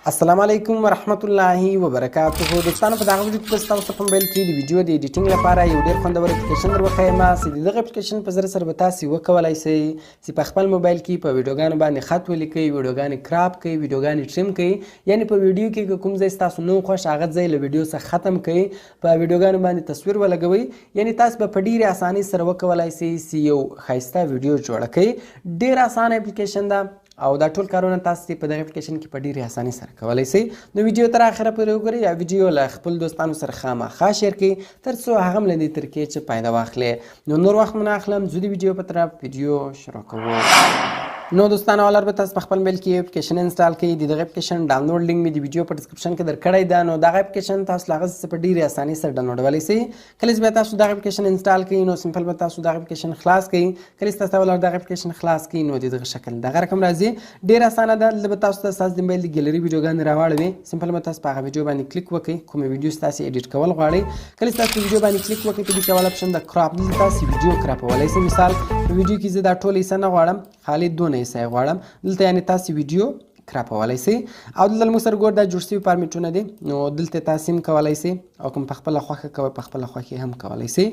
السلام علیکم ورحمت الله وبرکاته. دوستانو، په دغه ویډیو کې به تاسو په موبایل کې د ویډیو د ایډیټینګ لپاره یو ډیر خوندور اپلیکیشن در وښایم چې د دغه اپلیکیشن په ذریعه سره به تاسو وکولای شئ چې په خپل موبایل کې په ویډیوګانو باندې خط ولیکئ، ویډیوګانې crop کړئ، ویډیوګانې trim کړئ، یعنی په ویډیو کې که کوم ځای ستاسو نه خوښ هغه ځای له ویډیو څخه ختم کړئ، په ویډیوګانو باندې تصویر ولګوئ، یعنی تاسو به په ډیرې اسانۍ سره وکولای شئ چې یو ښایسته ویډیو جوړه کړئ. ډیر اسانه اپلیکیشن ده او دا ټول کارونه تاسو په دغه اپلیکیشن کې په ډیرې اسانۍ سره کولی شئ. نو ویډیو تر اخره پورې وګورئ یا ویډیو له خپل دوستانو سره خامخا share کړئ تر څو هغه هم له دې طریقې چې فایده واخلي. نو نور وخت مو نه اخلم، ځو د ویډیو په طرف، ویډیو شروع کوو. نو دوستانو، اولر به تاسو په خپل موبایل کې اپلیکیشن install کړئ. د دغه اپلیکیشن download link مې د ویډیو په description کې درکړی ده. نو دغه اپلیکیشن تاسو له هغه څخه په ډیرې اسانۍ سره ډاونلوډولی شئ. کله چې بیا تاسو دغه اپلیکیشن install کړئ نو simple به تاسو دغه اپلیکیشن خلاص کړئ. کله چې تاسو اولر دغه اپلیکیشن خلاص کړئ نو د دغه شکل دغه رقم راځي. ډیر اسانه ده. دلته به تاسو ته ستاسو د موبایل د ګیلري ویډیوګانې راواړوي. simple به تاسو په هغه ویډیو باندې کلیک وکړئ کومه ویډیو تاسو edit کول غواړئ. کله چې تاسو ویډیو باندې کلیک وکړئ په دې کې اول option د crop، دلته تاسو ویډیو کراپولی شئ. مثال په ویډیو کې زه دا ټوله حصه نه غواړم، خالي دونه حصه یې غواړم. دلته یعنی تاسو ویډیو کراپولی شئ. او دلته موږ سره ګور دا جوړ شوي فارمیټونه دي، نو دلته تاسو هم کولی شئ او کوم په خپله خوښه کوئ په خپله خوښې هم کولی شئ.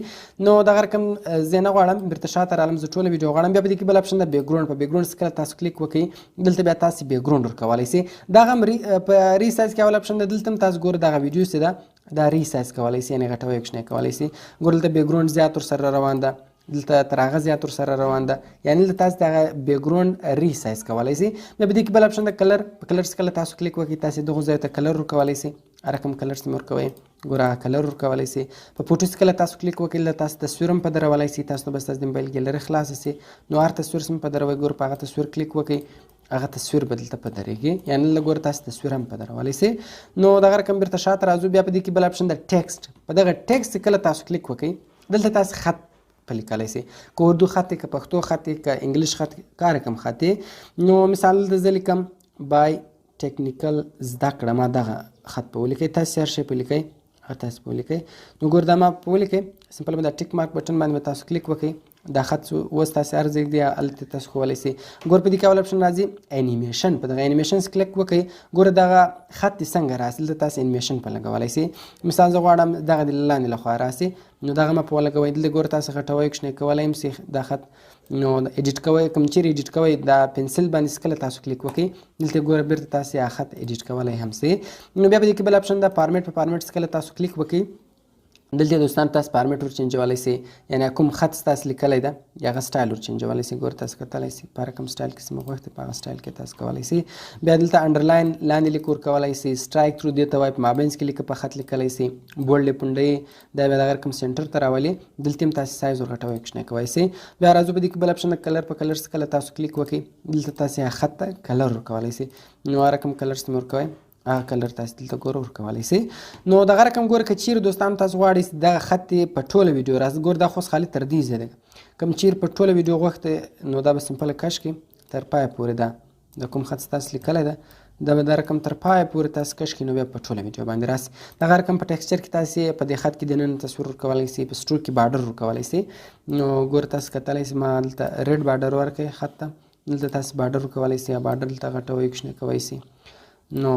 نو دغه رقم زه نه غواړم، بیرته شاته رالم، زه ټوله ویډیو غواړم. بیا په دې کې بل option ده background. په background څخه کله تاسو کلیک وکړئ دلته بیا تاسو background ورکولی شئ. دغه هم په resize کې اول option ده، دلته هم تاسو ګور دغه ویډیو چې ده دا resize کولی شئ، یعنې غټوی کوچنی کولی شئ. ګور دلته background زیات ورسره روان ده، دلته تر هغه زیات ورسره روان ده، یعنی دلته تاسو دغه background resize کولی شئ. بیا په دې کې بل option ده color. په color څخه کله تاسو کلیک وکړئ تاسو دغو ځای ته color ورکولی شئ، هر رقم color چې ورکوئ ګوره هغه color ورکولی شئ. په photo څخه کله تاسو کلیک وکړئ دلته تاسو تصویر هم په درولی شئ، تاسو ته به ستاسو د موبایل ګیلري خلاصه شي. نو هر تصویر هم په دروئ، ګوره په هغه تصویر کلیک وکړئ هغه تصویر به دلته په درېږي، یعنی دلته ګوره تاسو تصویر هم په درولی شئ. نو دغه رقم بیرته شاته راځو. بیا په دې کې بل option ده text. په دغه text کله تاسو کلیک وکړئ دلته تاسو خط په لیکلی شئ، که اردو خط که پښتو خط که انګلیش خط که هر کوم خط. نو مثال دلته زه لیکم بای ټیکنیکل زده کړه، ما دغه خط په ولیکئ، تاسو هر شی په لیکئ هغه تاسو په ولیکئ. نو ګور دا ما په ولیکئ، simple به دا tick mark button باندې به تاسو کلیک وکړئ، دا خط اوس تاسو هر ځای دی هلته تاسو ښوولی شئ. ګور په دې کې اول option راځي انیمیشن. په دغه انیمیشن کلیک وکړئ، ګوره دغه خط دې څنګه راسي، دلته تاسو انیمیشن په لګولی شئ. مثال زه غواړم دغه دې لاندې لخوا راسي، نو دغه ما په ولګوئ. دلته ګوره تاسو غټوئ کوچنی کولی هم شئ دا خط، نو edit کوئ، کوم چیرې edit کوئ دا pencil باندې کله تاسو کلیک وکړئ دلته ګوره بیرته تاسو هغه خط edit کولی هم شئ. نو بیا په دې کې بل option ده format. په فارمیټ کله تاسو کلیک وکړئ دلته دوستان تاسو فارمیټ ور چینجولی شئ، یعنی کوم خط تاسو لیکلی ده یا هغه سټایل ور چینجولی شئ. ګوره تاسو کتلی شئ په هر کوم سټایل کې چې مو غوښتي په هغه سټایل کې تاسو کولی شئ. بیا دلته underline لاندې لیک ورکولی شئ، strikethrough دې ته وایي په مابینځ کې لیکه په خط لیکلی شئ، bold پونډۍ دا بیا دغه رقم center ته راولي، دلته هم تاسو سایز ورغټوئ کوچنی کوی شئ. بیا راځو په دې کې بل option د color. په color څخه کله تاسو کلیک وکړئ دلته تاسو هغه خط ته color ورکولی شئ. نو هر رقم color چې مو ورکوئ هغه color تاسو دلته ګوره ورکولی شئ. نو دغه رقم ګوره که چیرې دوستان تاسو غواړئ چې دغه خط دې په ټوله ویډیو راځي، ګوره دا خو اوس خالي تر دې ځایه دی، کوم چیرې په ټوله ویډیو غوښتې نو دا به simple کش کړئ تر پایه پورې، دا د کوم خط تاسو لیکلی ده دا به دا رقم تر پایه پورې تاسو کش کړئ، نو بیا په ټوله ویډیو باندې راسي. دغه رقم په texture کې تاسو په دې خط کې دننه تصویر ورکولی شئ، په stroke کې border ورکولی شئ. نو ګوره تاسو کتلی شئ ما دلته red border ورکړی خط ته، دلته تاسو border ورکولی شئ، border دلته غټوئ کوچنی کوی شئ. نو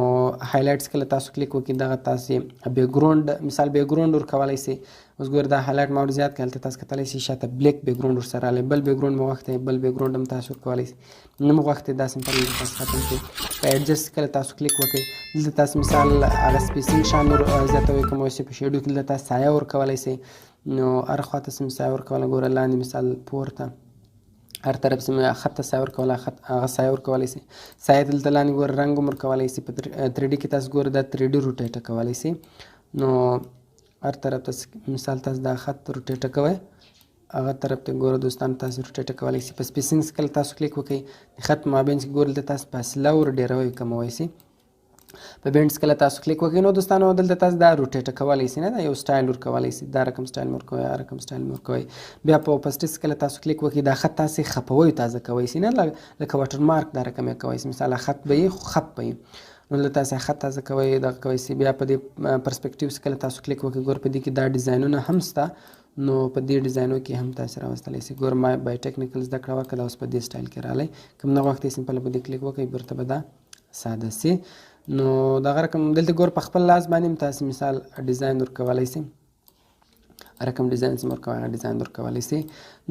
highlights کله تاسو کلیک وکړئ دغه تاسو background مثال background ورکولی شئ. اوس ګوره دا highlight ما ور زیات کړ، هلته تاسو کتلی شئ شاته black background ورسره راغلی، بل background مو غوښتی بل background هم تاسو ورکولی شئ. نه مو غوښتی دا simple تاسو ختم کړئ. په adjust کله تاسو کلیک وکړئ دلته تاسو مثال هغه spacing شان نور زیاتوئ کوم اوس په shadow کې دلته تاسو سایه ورکولی شئ. نو هر خوا ته سایه ورکوله، ګوره لاندې مثال پورته هر طرف سم خط ته سایه ورکوله، خط هغه سایه ورکولی شئ. سایه دلته لاندې ګوره رنګ هم ورکولی شئ. په 3D کې تاسو ګوره دا 3D rotate کولی شئ. نو هر طرف ته مثال تاسو دا خط rotate کوئ هغه طرف ته ګوره دوستان تاسو rotate کولی شئ. په spacing کله تاسو کلیک وکړئ د خط مابینځ کې ګوره دلته تاسو فاصله ور ډېروئ کموی شئ. په bends کله تاسو کلیک وکړئ نو دوستانو دلته تاسو دا rotate کولی شئ، نه دا یو سټایل ورکولی شئ، دا رقم سټایل مو ورکوئ، هغه رقم سټایل مو ورکوئ. بیا په opacity کله تاسو کلیک وکړئ دا خط تاسو خپوئ تازه کوی شئ، نه لکه watermark دا رقم یې کوی شئ. مثال خط به یې خو خپ به یې، نو دلته تاسو خط تازه کوئ دغه کوی شئ. بیا په دې perspective کله تاسو کلیک وکړئ ګور په دې کې دا ډیزاینونه هم شته، نو په دې ډیزاینو کې هم تاسو راوستلی شئ. ګور ما بای ټیکنیکل زده کړه وکړه، دا اوس په دې سټایل کې راغلی. کوم نه غوښتئ simple په دې کلیک وکړئ بیرته به دا ساده شي. نو دغه رقم دلته ګور په خپل لاس باندې هم تاسې مثال ډیزاین ورکولی سئ، رقم ډیزاین چې ورکوي هغه ډیزاین ورکولی سي.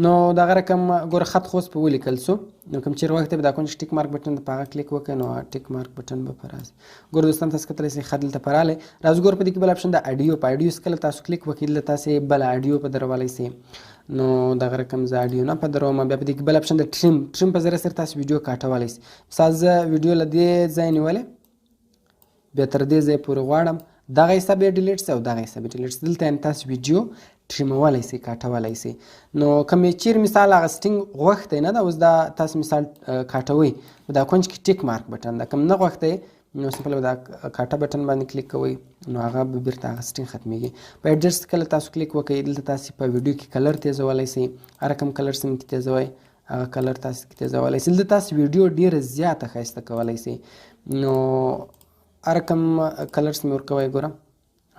نو دغه رقم ګوره خط خو اوس په ولیکل سو. نو کوم چېرې وخت به دا کونج tick mark button په هغه کلیک وکړئ، نو tick mark button به په راسي. ګوره دوستان تاسو کتلی سئ خط دلته په رالی. راځو ګوره په دې کې بل option د audio، په audio کله تاسو کلیک وکړئ دلته تاسې بله audio په درولی سئ. نو دغه رقم زه audio نه په دروم. بیا په دې کې بل option د trim، trim په ذریعه سره تاسو ویډیو کاټولی سئ. مثال زه ویډیو له دې ځای نیولې بیا تر دې ځای پورې غواړم دغه حصه بیا delete سي او دغه حصه بیا delete سي. دلته یعنې تاسو ویډیو ټریمولی سئ، کاټولی سئ. نو که مې چېرې مثال هغه setting غوښتی نه ده، اوس دا تاسو مثال کاټوئ، دا کونج کې tick mark button ده، که نه غوښتی نو simple به دا کاټه button باندې کلیک کوئ، نو هغه به بیرته هغه setting ختمیږي. په adjust کله تاسو کلیک وکړئ دلته تاسو په ویډیو کې color تیزولی سئ، هر کوم color سم کې تیزوئ هغه color تاسو کې تیزولی سئ. دلته تاسو ویډیو ډېره زیاته ښایسته کولی سئ. نو هر کوم color سم ورکوئ ګوره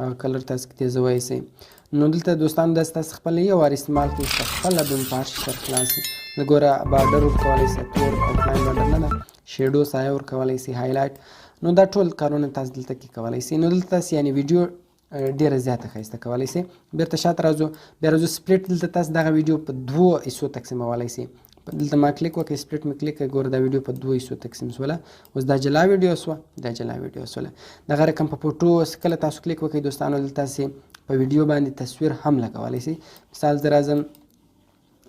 هغه color تاسو کې تیزولی سئ. نو دلته دوستان داسې تاسو خپل یو وار استعمال کړئ چې خپله به مو په هر شي سر خلاص سي. ګوره border ورکولی سئ، تور outline border نه ده، shadow سایه ورکولی سئ، highlight. نو دا ټول کارونه تاسو دلته کې کولی سئ. نو دلته تاسو یعنې ویډیو ډېره زیاته ښایسته کولی سئ. بیرته شاته راځو، بیا راځو split. دلته تاسو دغه ویډیو په دوو حصو تقسیمولی سئ. دلته ما کلیک وکړ، split مې کلیک کړ، ګوره دا ویډیو په دوو حصو تقسیم سوله. اوس دا جلا ویډیو سوه، دا جلا ویډیو سوله. دغه رقم په photo کله تاسو کلیک وکړئ دوستانو دلته تاسې په ویډیو باندې تصویر هم لګولی سئ. مثال زه راځم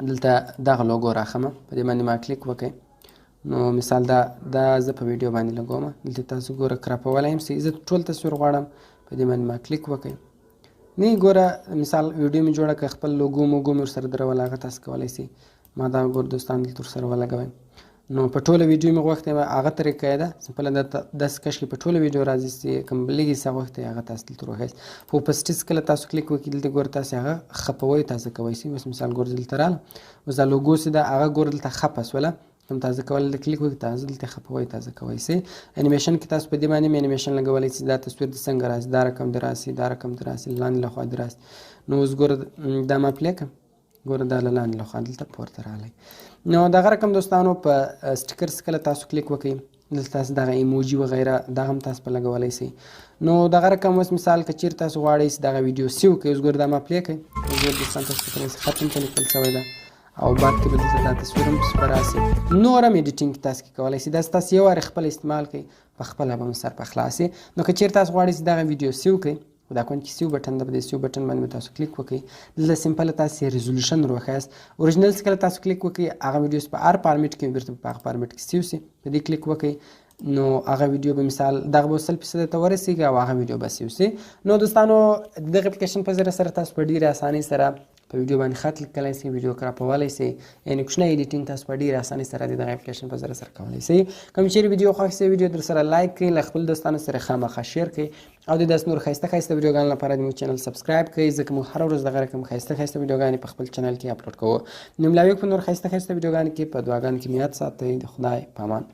دلته دغه لوګو راخمه، په دې باندې ما کلیک وکړ. نو مثال دا زه په ویډیو باندې لګوم. دلته تاسو ګوره کراپولی هم سئ، زه ټول تصویر غواړم، په دې باندې ما کلیک وکړ. نه ګوره مثال ویډیو مې جوړه کړه، خپل لوګو موګو مې ورسره دروله، هغه تاسو کولی سئ. ما دا ګور دوستان دلته ورسره ولګوئ. نو په ټوله ویډیو مې غوښتې وه، هغه طریقه یې ده. simple دا داسې کش کې په ټوله ویډیو راځي چې کوم لږ حصه غوښتې هغه تاسو دلته وروښیاست. په پسټیز کله تاسو کلیک وکړئ دلته ګوره تاسو هغه خپوئ، تازه کوئ سئ. اوس مثال ګوره دلته راغله، اوس دا لوګو چې ده هغه ګوره دلته خپه سوله، کوم تازه کول دلته کلیک وکړئ، تازه دلته خپوئ، تازه کوئ سئ. انیمیشن کې تاسو په دې باندې انیمیشن لګولی چې دا تصویر د څنګه راسي، دا رقم د راسي، دا رقم د راسي، لاندې له خوا د راسي. نو اوس ګوره دا ما play کړم، ګوره دا له لاندې له خوا دلته پورته راغلی. نو دغه رقم دوستانو په stickers کله تاسو کلیک وکړئ دلته تاسو دغه ایموجي وغیره دغه هم تاسو په لګولی سئ. نو دغه رقم اوس مثال که چېرې تاسو غواړئ چې دغه ویډیو save کړئ، اوس ګوره دا ما play کړئ، اوس ګوره دوستان تاسو کتلی سئ ختم په لیکل سوی ده او بعد کې به دلته دا تصویر هم پسې راسي. نور هم editing تاسو کې کولی سئ. داسې تاسو یو وار خپل استعمال کړئ په خپله به مو سر په خلاص سي. نو که چېرې تاسو غواړئ چې دغه ویډیو save کړئ، دا کوم چې save button ده، په دې save button باندې به تاسو کلیک وکړئ. دلته simple تاسو resolution وروښیاست. original څخه کله تاسو کلیک وکړئ هغه ویډیو په هر format کې بیرته په هغه format کې save سي. په دې کلیک وکړئ نو هغه ویډیو به مثال دغه به 100% ته ورسېږي او هغه ویډیو به save سي. نو دوستانو دغه اپلیکیشن په ذریعه سره تاسو په ډېرې اسانۍ سره په ویډیو باندې خط لیکلی سئ، ویډیو کراپولی سئ، یعنې کوچنی editing تاسو په ډېرې اسانۍ سره د دغه اپلیکیشن په ذریعه سره کولی سئ. کوم چېرې ویډیو خوښ سي ویډیو در سره like کړئ، له خپل دوستانو سره خامخا share کړئ او د داسې نور ښایسته ښایسته ویډیوګانو لپاره د موږ channel subscribe کړئ، ځکه موږ هره ورځ دغه رقم ښایسته ښایسته ویډیوګانې په خپل channel کې اپلوډ کوو. نو ملاویږو په نور ښایسته ښایسته ویډیوګانو کې. په دعاګانو کې مې یاد ساتئ. د خدای په امان.